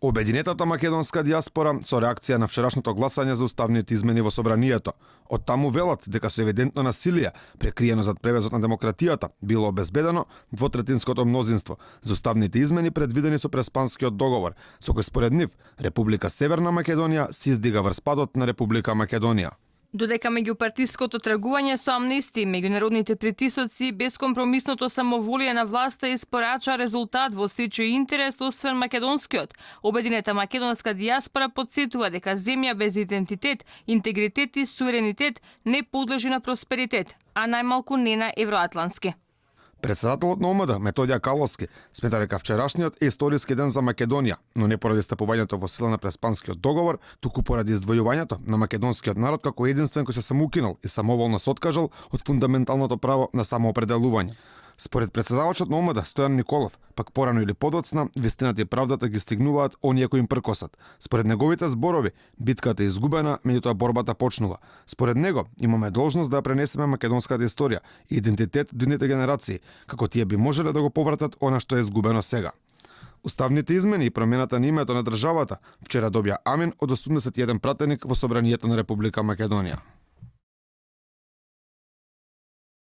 Обединетата македонска диаспора со реакција на вчерашното гласање за уставните измени во собранието. Од таму велат дека со евидентно насилие, прекриено зад превезот на демократијата, било обезбедено двотретинското мнозинство за уставните измени предвидени со Преспанскиот договор, со кој според нив Република Северна Македонија се издига врз падот на Република Македонија. Додека меѓупартиското тргување со амнестии, меѓународните притисоци, безкомпромисното самоволие на власта испорача резултат во сечи интерес освен македонскиот, обединета македонска диаспора потсетува дека земја без идентитет, интегритет и суверенитет не подлежи на просперитет, а најмалку не на евроатлантски. Председателот на ОМД, Методија Каловски, смета дека вчерашниот е историски ден за Македонија, но не поради стапувањето во сила на Преспанскиот договор, туку поради издвојувањето на македонскиот народ како единствен кој се самоукинал и самоволно се откажал од фундаменталното право на самоопределување. Според председавачот на ОМД, Стојан Николов, пак порано или подоцна, вистината и правдата ги стигнуваат оние кои им пркосат. Според неговите зборови, битката е изгубена, меѓутоа борбата почнува. Според него, имаме должност да ја пренесеме македонската историја и идентитет до идните генерации, како тие би можеле да го повратат она што е изгубено сега. Уставните измени и промената на името на државата вчера добија амин од 81 пратеник во собранието на Република Македонија.